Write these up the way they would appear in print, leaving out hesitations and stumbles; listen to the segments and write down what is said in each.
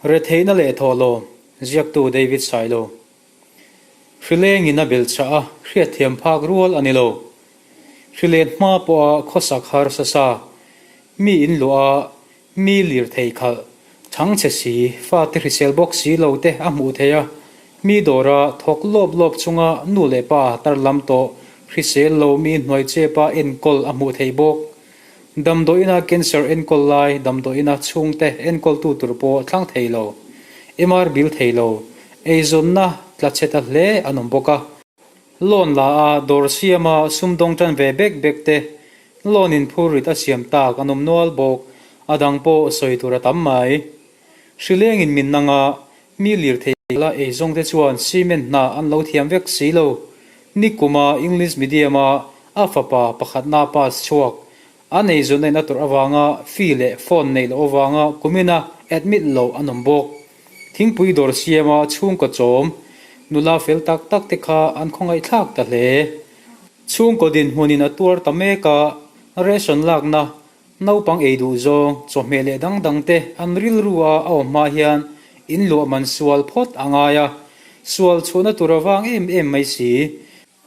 Retheihna leh thawhlawm, ziaktu David Sailo. Hrilengin a belchah a, hriatthiam phak rual a ni lo. Hrilen hma pawha khawsak harsa sa, mi in luah a, mi lirthei khalh, chhangchhe si, fate hrisel bawk si lo te a hmuh theih a, mi dawra thawk lawp lawp chunga nu leh pa tarlam tawh hrisel lo mi hnuai chepa enkawl a hmuh theih bawk. Damdawiina cancer enkawl lai damdawiina chhungte enkawltu tur pawh thlang thei lo, MR bill thei lo, eizawnna tla chhe ta hle an awm bawk a. Loan la a, dawr siama sumdawng tan ve bek bek te, loan in phurrit a siam tak an awm nual bawk, a dang pawh sawi tur a tam mai. Hrilengin min nang a, mi lirthei la eizawng te chuan cement hna an lo thiam vek si lo. Nikuma English medium a a fapa pakhatna pass chhuak. An eizawnna in a tawrh avanga fee leh phone neih loh avanga kumina admit loh an awm bawk. Thingpui dawr siama chhungkaw chawm nula fel tak tak te kha an khawngaihthlak ta hle. Chhungkaw dinhmunin a tuar ta mek a, ration lakna Naupang ei duh zawng, chawhmeh leh dang dang te an rilru a a awm hma hian in luah man sual phawt a ngai a, sual chhuahna tur a vang em em mai si.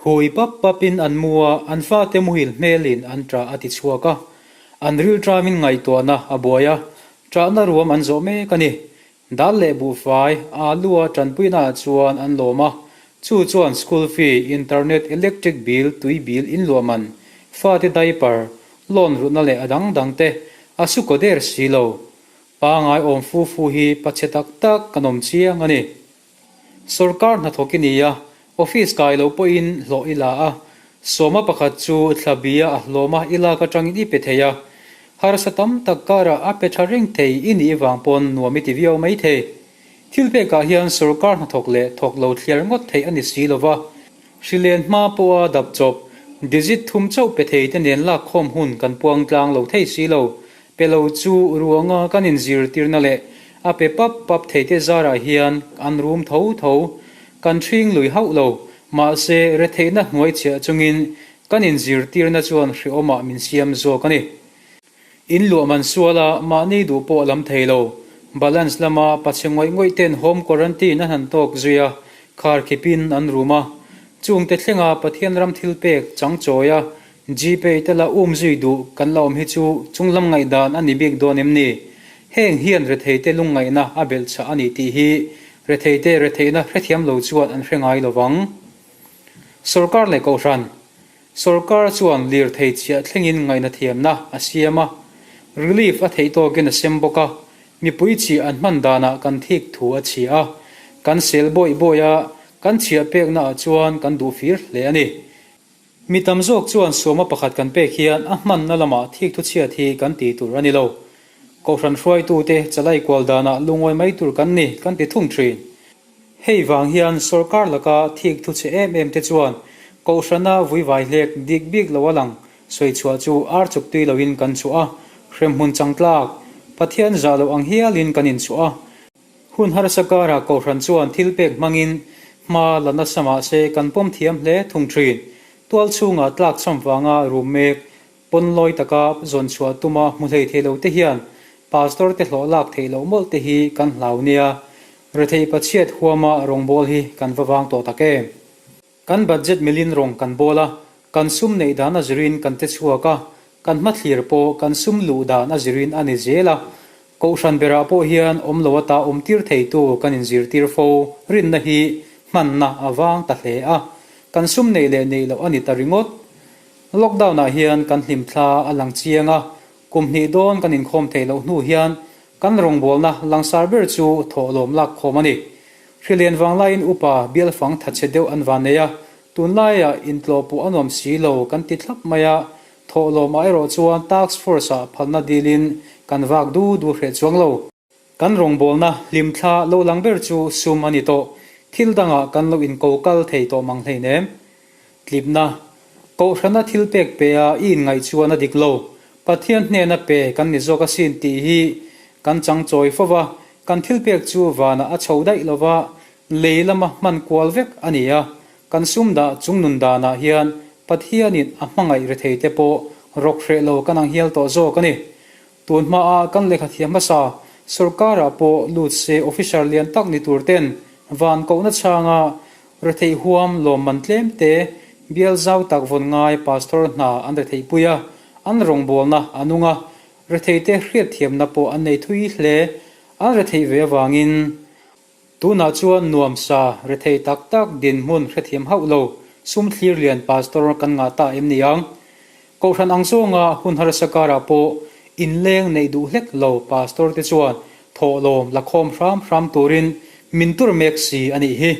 Hui pap pap in an mu a, an fate muhil hmel in an ṭah a ti chhuak a, an rilṭam in ngaihtuahna a buai a, ṭahna ruam an zawh mek a ni. Dal leh buhfai, alu a ṭanpuina ah chuan an lawm a, chu chuan school fee, internet, electric bill, tui bill in luah man, fate diaper, loan rutna leh a dang dang te a su kaw der si lo. Pangai awm fu fu hi pachhe tak tak kan awm chiang a ni. Sorkar hnathawk i ni a, office kai lo pawhin hlawh i la a, sawma pakhat chu thla bia a hlawma i lak atangin i pe thei a, harsa tam tak karah a pe tha reng thei i nih vang pawn nuam i ti viau mai thei. Thil pekah hian sorkar hnathawk leh thawk lo thliar ngawt theih a ni si lova, hrilen hma pawha dap chawp, digit thum chauh pe thei te nen lakkhawm hun kan puang tlang lo thei si lo, Pe lo chu ruanga kan inzirtirna leh a pe pap pap theite zarah hian an rum tho tho. Kan ṭhing lui hauh lo, mahse retheihna hnuai chhiah chungin kan inzirtirna chuan hrehawmah min siam zawk a ni. In luah man suala mahni duh pawh lam thei lo, balance lama pachhe ngawih ngawih ten home quarantine an han tawk zui a, khar khipin an rum a. Chungte thlenga Pathian ram thilpek chang chawi a, Gpay te la um zui duh kan la awm hi chu chunglam ngaihdan a ni bik dawn em ni? Heng hian retheite lungngaihna a belhchhah a ni tih hi retheite retheihna hrethiam lo chuan an hre ngai lo vang. Sorkar leh Kohhran Sorkar chuan lirthei chhiah thlengin ngaihna thiamna a siam a, relief a theih tawkin a sem bawk a, mipui chhiah an hman danah kan thik thu a chhia a, kan sel bawih bawih a, kan chhiah pekna ah chuan kan duh fir hle a ni. Mi tam zawk chuan suama pakhat kan pek hian a hmanna lamah thik thu chhiat hi kan ti tur a ni lo. Kohhran hruaitute chalai kual danah lungawi mai tur kan ni kan ti thung thin. Hei vang hian sorkar laka thik thu chhe em em te chuan kohhrana vuivai hlek dik bik lo a lang sawi chhuah chu ar chuk tui loin kan chhuah a, hremhmun changtlak, Pathian zah loh ang hialin kan inchhuah a. Hun harsa karah Kohhran chuan thil pek hmangin hma la nasa mah se kan pawm thiam hle thung thin. Tual chhungah tlak cham vanga rum mek, pawn lawi taka zawn chhuah tuma hmu hlei thei lo te hian Pastor te hlawh lak theih loh mawlh te hi kan hlau nia. Retheih pachhiat huama rawngbâwl hi kan va vang tawh tak em? Kan budget milin rawng kan bawl a, kan sum neih dan a zirin kan che chhuak a, kan hmathlir pawh kan sum luh dan a zirin a ni zel a. Kohhran berah pawh hian awm lo ata awm tir theitu kan inzirtir fo rinna hi hmanna a vang ta hle a, kan sum neih leh neih loh a ni ta ringawt. Lockdown-ah hian kan hlimthla a lang chiang a, kum hnih dawn kan inkhawm theih loh hnu hian kan rawngbawlna langsar ber chu thawhlawm lakkhawm a ni. Hrilien vanglaiin upa bialfang thatchhe deuh an van nei a, tunlaiah intlawhpawh a nuam si lo kan ti thlap mai a, thawhlawmah erawh chuan task force-ah phalna dilin kan vak du du hreh chuang lo. Kan rawngbawlna hlimthla lo lang ber chu sum a ni tawh, thil dangah kan lo inko kal thei tawh mang hleinem. Tlipna, Kohhrana thil pek pe a i inngaih chuan a dik lo. Pathian hnena pe kan ni zawk asin tih hi kan chang chawi fo va, kan thil pek chu vanah a chho daih lo va, lei lama hman kual vek a ni a. Kan sum dah chungnun danah hian Pathianin a hmangaih rethei te pawh rawk hreh lo kan ang hial tawh zawk a ni. Tun hmaa kan lehkhathiam hmasa Sorkarah pawh lut se officer lian tak ni tur ten van kohna chhanga retheih huam lawmman tlem te bial zau tak vawn ngai pastor hna an retheihpui a, an rawngbawlna a nung a, retheite hriatthiamna pawh an nei thui hle. An retheih ve avangin Tunah chuan nuamsa rethei tak tak dinhmun hrethiam hauh lo sum thlir lian pastor kan ngah ta em ni ang? Kohhran ang zawnga hun harsa karah pawh inleng neih duh hlek lo pastor te chuan thawhlawm la khawm hram hram turin min tur mek si a nih hi.